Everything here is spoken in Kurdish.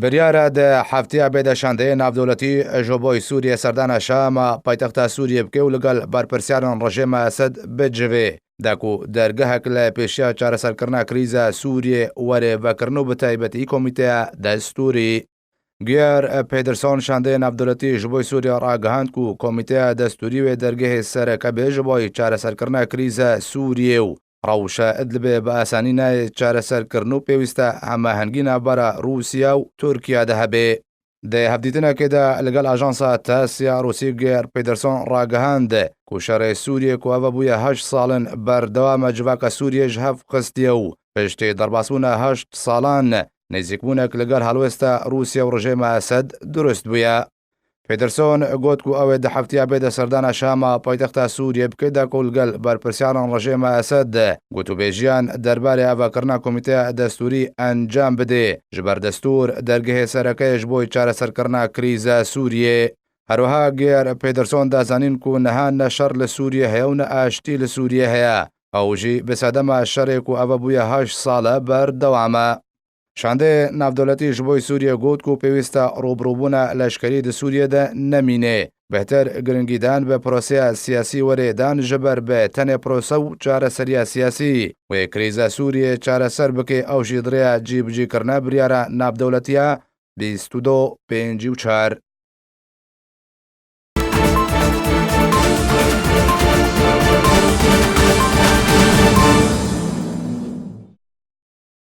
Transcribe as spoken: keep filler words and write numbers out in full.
Biryar e di heftiya bê de şandeyê navdewletî ji bo Sûriyê serdana Şam a paytexta Sûriyê bike û li gel berpirsiyarên rejêma Esed bicivê. De ku dergehek li pêşiya çareserkirina krîza Sûriyê were vekirin û bi taybetî Komîteya Destûrî. Geir Pederson şandeyê navdewletî ji bo Sûriyê ragihand ku Komîteya Destûrî wê dergehê sereke be ji bo çareserkirina krîza Sûriyê û rewşa Idlibê bi asanî nayê çareserkirin û pêwîst e hemahengî navbera Rûsya û Tirkiye de hebe. Di hevdîtinekê de li gel ajansa TASS ya Rûsî Geir Pederson ragihand ku şerê Sûriyê ku eve bûye heşt sal in berdewam e, civaka Sûriyê ji hev xistiye û piştî derbasbûna heşt salan nêzîkbûnek li gel helwêsta Rûsya û rejêma Esed durust bûye. Pederson got ku ew ê di heftiya bê de serdana Şam a paytexta Sûriyê bike de ku li gel berpirsiyarên rejêma Esed gotûbêjiyan derbarê avakirina Komîteya Destûrî encam bidê. Ji ber destûr dergehê sereke ye ji bo çareserkirina krîza Sûriyê. Her wiha Geir Pederson da zanîn ku niha ne şer li Sûriyê heye û ne aştî li Sûriyê heye. Ew jî bi sedema şerê ku eve bûye heşt sal e berdewam e. Şandeyê navdewletî ji bo Sûriyê got ku pêwîst e rûbirûbûna leşkerî di Sûriyê de nemîne. Bêhtir giringîdan bi proseya siyasî were dan ji ber bi tenê prose û çareseriya siyasî wê krîza Sûriyê çareser bike, ew jî di rêya cîbicîkirina biryara navdewletiya bîst û du pêncî û çar.